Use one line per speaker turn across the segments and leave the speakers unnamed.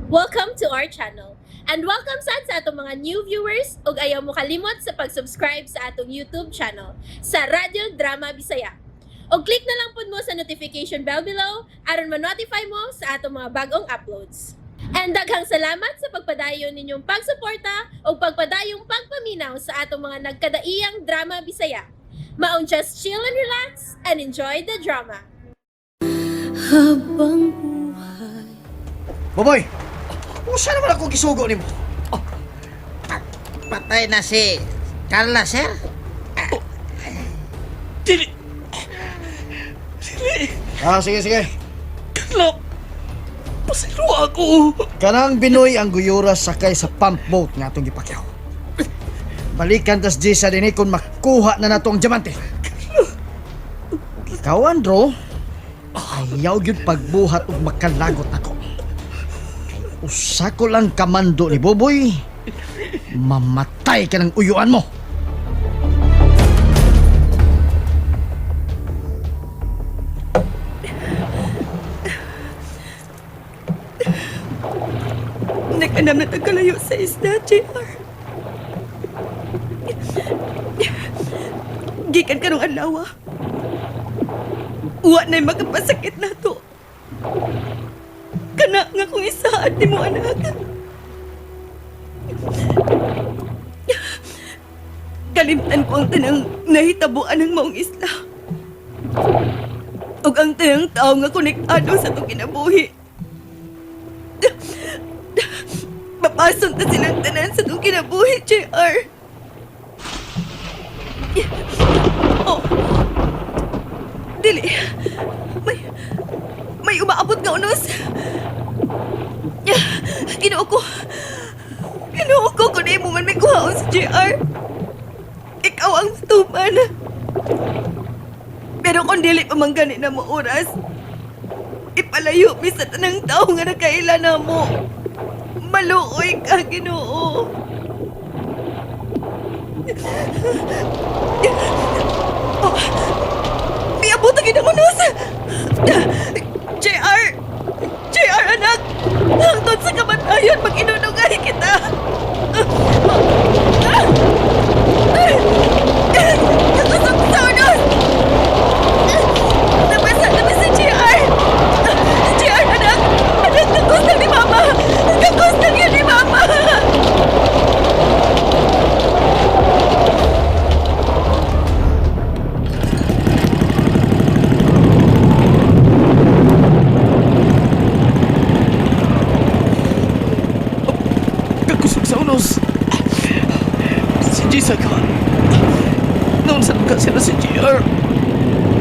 Welcome to our channel. And welcome sad sa atong mga new viewers ug ayaw mo kalimot sa pag-subscribe sa atong YouTube channel sa Radyo Drama Bisaya. Og click na lang pud mo sa notification bell below aron ma-notify mo sa atong mga bagong uploads. And daghang salamat sa pagpadayon ninyong pagsuporta ug pagpadayong pagpaminaw sa atong mga nagkadaiyang drama Bisaya. Maong just chill and relax and enjoy the drama.
Habang buhay.
Boboy! Usa naman ako gisugo nimo.
Patay na si Carla, sir.
Dili! Dili!
Ah, sige, sige.
Carla! Pasilo ako!
Kanang Binoy ang guyura sakay sa pump boat nga atong gipakyaw. Balikan tas Jisa dinhi kung makuha na nato ang diamante. Ikaw, Andro, ayaw gyud pagbuhat og makalagot ako. Kay usa ko lang kamando ni Boboy, mamatay ka ng uyuan mo.
Nag-anam na tagkalayo sa isda, JR. Gikan karong adlaw. Wa na'y makapasakit na to. Kana nga kung isaad ni mo anak. Kalimtan ko ang tanang nahitabuan ng maong isla. Ug ang tanang tao nga konektado sa itong kinabuhi. Mapason ta silang tanan sa itong kinabuhi, JR. Oh. Dili. May may umaabot nga unos. Ginoo ko. Ginoo ko kung mo man may kuhaon si JR. Ikaw ang matuman. Pero kung dili pa man gani na mo oras, ipalayo mi sa tanang tao nga nakaila na mo. Maluoy ka, Ginoo. Oh, miabot ang ginang unos. JR! JR, anak! Hangtod sa kamatayon, mag-inunungay kita! Kakusog sa unos! Nabasa, nabasa si JR! JR, anak! Anak, kakusog ni Mama! Kakusog yun ni Mama!
Kakusog sa unos! Si Jisa ka! Naunsan ka sila si JR!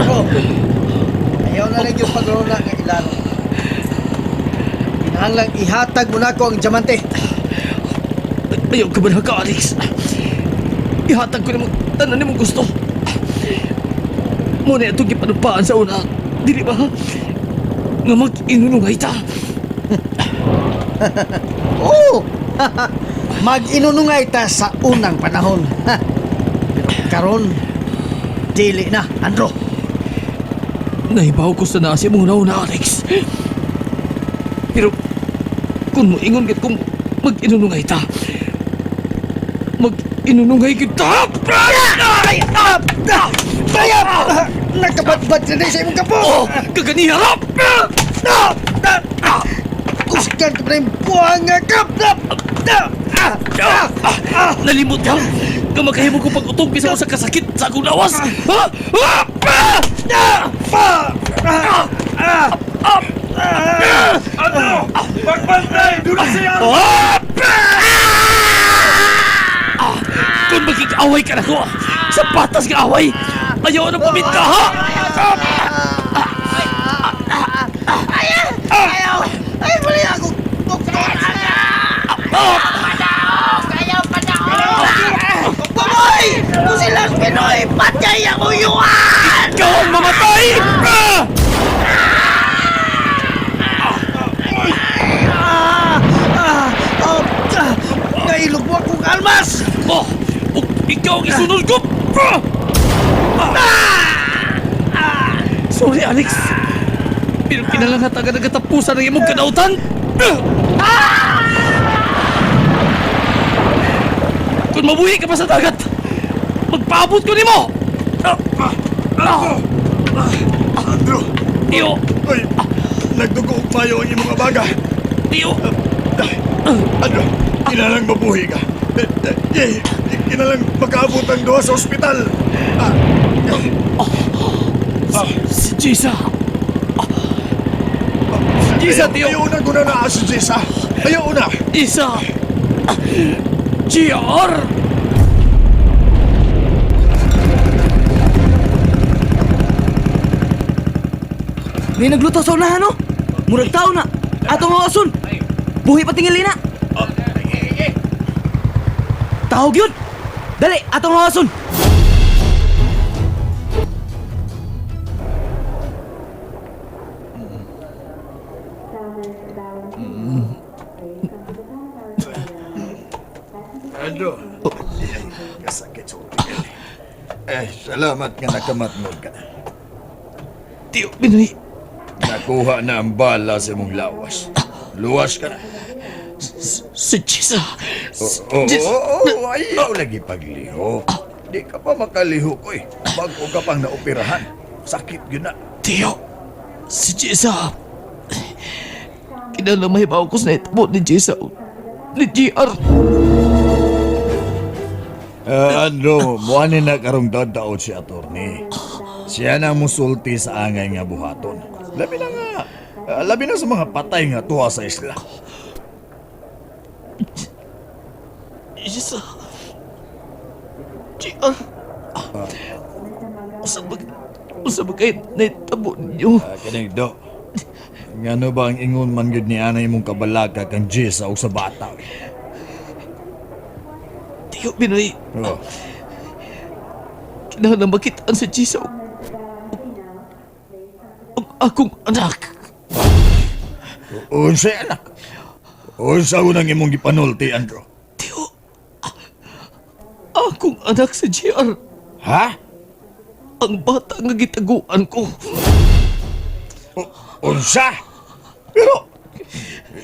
Bro, ayaw na lang yung pagrona nga ilaro. Kinahanglang ihatag mo na ko ang diamante.
Ayaw ka ba na ka, Alex? Ihatag ko namang tanan nimong gusto. Muna itong gipanupaan sa una. Dili ba? Nga mag-inunungay ta.
Oo! Mag-inunungay ta sa unang panahon. Pero karon, dili na, Andro.
Nahibaw ko sa nasi mong una, Alex. Pero kung moingon gid kung mag-inunungay ta, mag-inunungay kita!
Ay! Ah! Ah! Kaya! Ah! Nakabatbat na din sa imong kapo!
Oh! Kaganiharap!
Ah! Ah! Ah! Kusgan ka pa rin buwang nga kap! Ah! Ah! Ah! Ah!
Ah! Nalimot ka! Nga makahimo ko pag-utong bisan ko sa kasakit sa akong lawas! Ha? Ah! Ah!
Ah! Ah! Ah!
Ah! Ah! Kung magkikaway ka na ko, sa patas nga away, ayaw na puminta, ha?
Ayaw! Ay, mali ako! Doktor! Ayaw padaog! Boboy! Kung silang Pinoy, patay ang uyuan!
Ikaw ang mamatay! Ah!
Ah! Ah! Ah! Ah! Nailog mo akong almas!
Oh! Oh, ikaw ang isunod ko! Ah! Ah! Sorry, Alex. Pero kinalangat agad ang katapusan ng imong kadautan. Ah! Kung mabuhi ka pa sa dagat, magpaabot ko nimo!
Andrew! Andrew!
Tiyo!
Ay! Nagdugo og mayo ang imong abaga.
Tiyo!
Andrew, kinalang mabuhi ka. Eh, kinalang makaabot ang duha sa ospital.
Si Jisa! Jisa, tiyo!
Ayaw na guna na si Jisa. Ayaw na.
Isa! GR!
May nagluto sa unahan, no? Murag tao na. Atong awason. Buhi pa tingali na. Tawag yun. Dali, atong awason.
Andrew. Kasakit sa ulo. Eh, salamat nga nakamatnod ka na.
Tiyo, Binoy!
Nakuha na ang bala sa imong lawas. Luwas ka na.
Si Jisa!
Oo,
Jis-
oo, oo, ayaw lagi pagliho. Di ka pa makaliho ko eh. Bago ka pang naoperahan. Sakit yun na.
Tiyo! Si Jisa! Kinalamay ba ako sa naitabo ni Jisa? Ni GR!
Andro, muani na karong dadaot si attorney. Siya na musulti sa angay nga buhaton. Labi na nga, labi na sa mga patay nga tuwa sa isla.
Jisa! GR! Usa ba... Usa ba kayo naitabo ninyo?
Kaning do. Ngano ba ang ingon man gyud ni anay imong kabalaka kang Jessa o sa bata?
Tiyo, Binoy!
Oh.
Kinahanglan makitaan si Jisa ang akong anak.
Unsay anak? Unsa unang imong gipanulti, Andro?
Tiyo, akong anak si JR.
Ha?
Ang bata nga gitaguan ko.
Unsa? Pero,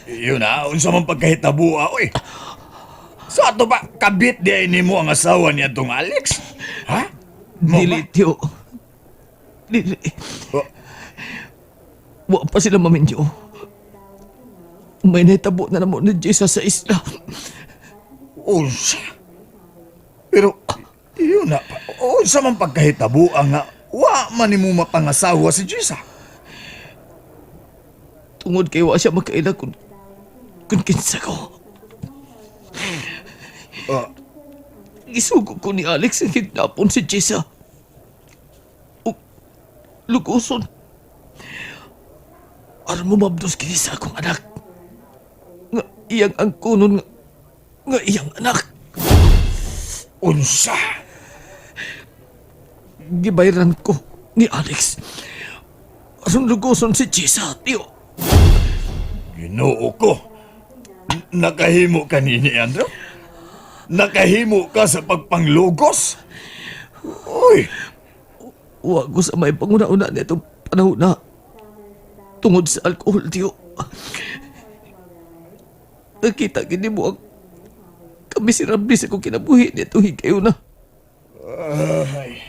yun na, unsa man pagkahitabua, oy. Sa ato ba, kabit di ay nimo ang asawa niya tong Alex? Ha? Mo ba?
Dili, Tiyo. Dili.
Oh,
Wa pa sila maminyo. May nahitabo na namo ni Jesus sa isla.
Unsa? Pero, yun na, unsa man pagkahitabua nga, wa man nimo mapangasawa si Jisa.
Tungod kay wa siya makaila kung kinsa ko.
Ah.
Gisugo ko ni Alex ang kidnapon si Jessa. O, luguson. Aron mo mabdos kini sa akong anak. Nga iyang ang kunon nga iyang anak.
Unsa?
Gibayran ko ni Alex. Aron luguson si Jessa, tiyo.
Ginoo ko. Nakahimo ka nini, Andrew? Nakahimo ka sa pagpanglugos? Uy,
Wa ko sa may panguna-una nitong panahon na tungod sa alkohol, tiyo. Nakita gini mo ang kamiserable sa kong kinabuhi nitong higayon na.
Ay.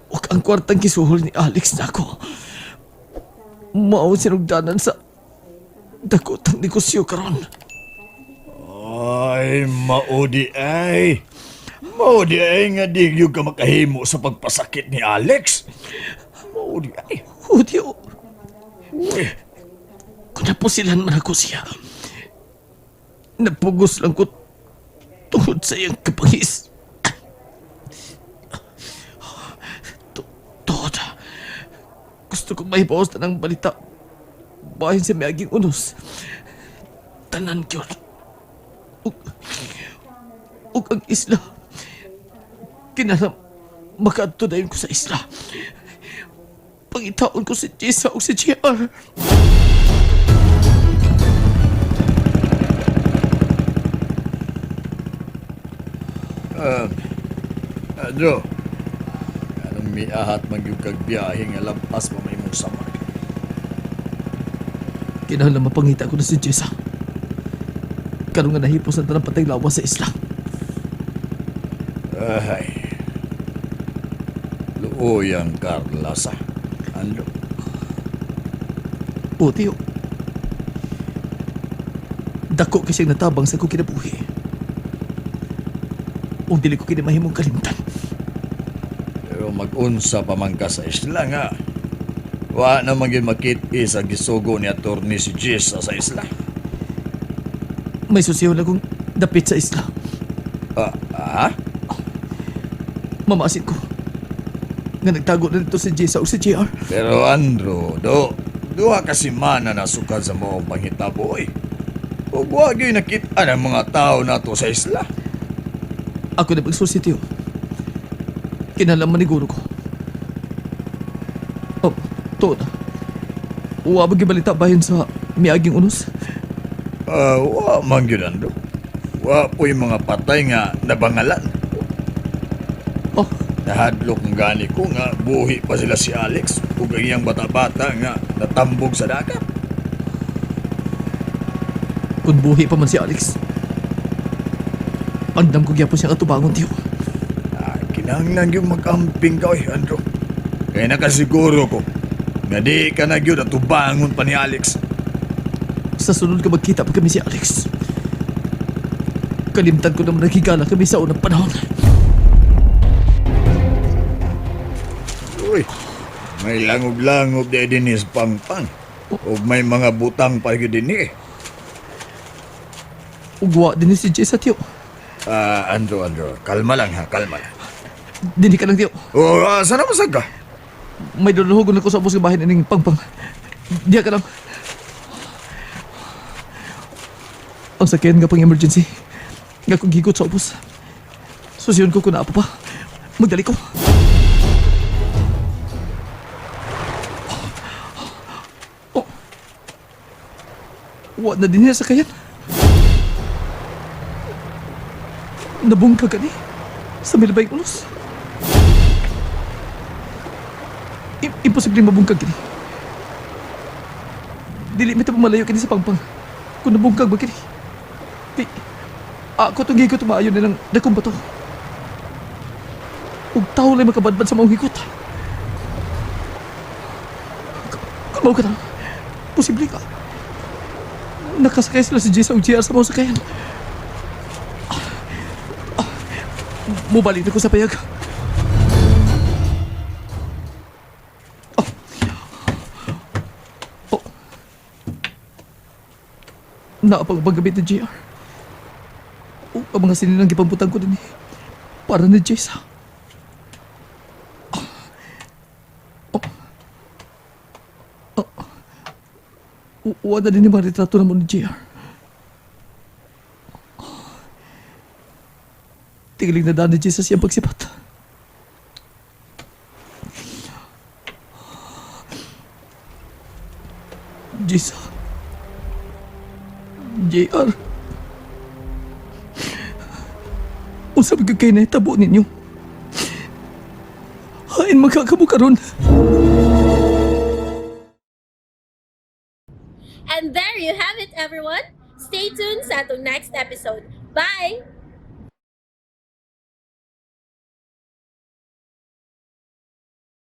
Huwag ang kwartang kisuhol ni Alex na ako. Mao sinugdanan sa dakotang negosyo karon.
Ay, maudi ay. Maudi ay nga di gyud ka makahimo sa pagpasakit ni Alex. Maudi ay.
O, tiyo.
Uy,
Kung napusilan man ako siya, napugos lang ko tungod sa iyang kapangis. Tod, gusto kong mahibawas na ng balita. Bahin sa miaging unos. Tanan yun. Ug ang isla. Kinahanglan makaadto dayon ko sa isla. Pangitaon ko si Jessa o si JR.
Andrew. Anong miahat man gyud kag biyahe nga lampas pa may imong samad.
Kinahanglan mapangita ko na si Jessa. Karon nga nahipos ang tanang patay lawas sa isla.
Ay. Luoy ang Carla sa. Andrew.
O, tiyo. Dako kasi ang natabang sa akong kinabuhi. Ug dili ko kini mahimong kalimtan.
Pero mag-unsa pa man ka sa isla nga. Wa na man gyud makit-i sa gisugo ni attorney si Jessa sa isla.
May susiyo na kong dapit sa isla.
Ah, ah?
Mamasin ko. Nga nagtago na dito si Jessa o si JR.
Pero Andrew, duha ka semana na sukad sa maong panghitabo oy. Ug wa gyud nakit-an ang mga tao nato sa isla.
Ako na pagsusi, tiyo. Kinalaman maniguro ko. Oh, to na. Wa ba gibalita bahin sa miaging unos?
Ah, wa man gyud Andrew. Wa po'y mga patay nga nabangalan.
Oh,
Nahadlok ng gani ko nga buhi pa sila si Alex ug ang iyang bata-bata nga natambog sa dagat.
kung buhi pa man si Alex. Andam ko gyapon siyang atubangon, tiyo.
Ah, kinahanglan gyud mag-amping ka oy, Andrew. Kaya nakasiguro ko nga di ka na gyud atubangon pa ni Alex.
Sa sunod ka magkita pa kami si Alex. Kalimtan ko naman naghigala kami sa unang panahon.
Uy, may langob-langob di din is pangpang. Ug may mga butang pa gyud dinhi.
Ugwa din ni si Jessa, tiyo.
Ah, Andrew, Andrew, kalma lang ha, kalma lang.
Dini ka lang, tiyo.
Oh, sana masag ka?
May luluhogon ako sa ubos nga bahin ining pangpang. Diya ka lang. Ang sakyan nga pang emergency. Nga kong gigot sa ubos. Susiyon ko kung naapo pa. Magdali ko. Oh. Wa na din niya sakayan. Nabungka ka ni. Sa milabay ulos. Imposible mabungkag kini. Dili mi ta malayo kini sa pangpang. Kung nabungkag ba kini? Di, ako itong gigot maayo nilang dakong bato. Ug tao lang makabadbad sa maong higot. Kung mao ka na, posible ka. Nakasakay sila si Jessa ug JR sa maong sakayan. Mubalik na ko sa payag. Oh. Naapang paggamit ni JR. O, ang mga sinilang gipambutan ko din eh. Para ni Jessa. Oh. Oh. Wala din yung mga retrato na mo ni JR. Tigiling na daan ni Jessa siyang pagsipat. Jessa. JR. Unsa ba gyud kay nahitabo ninyo? Hain magkakamo karon.
And there you have it, everyone. Stay tuned sa atong next episode. Bye!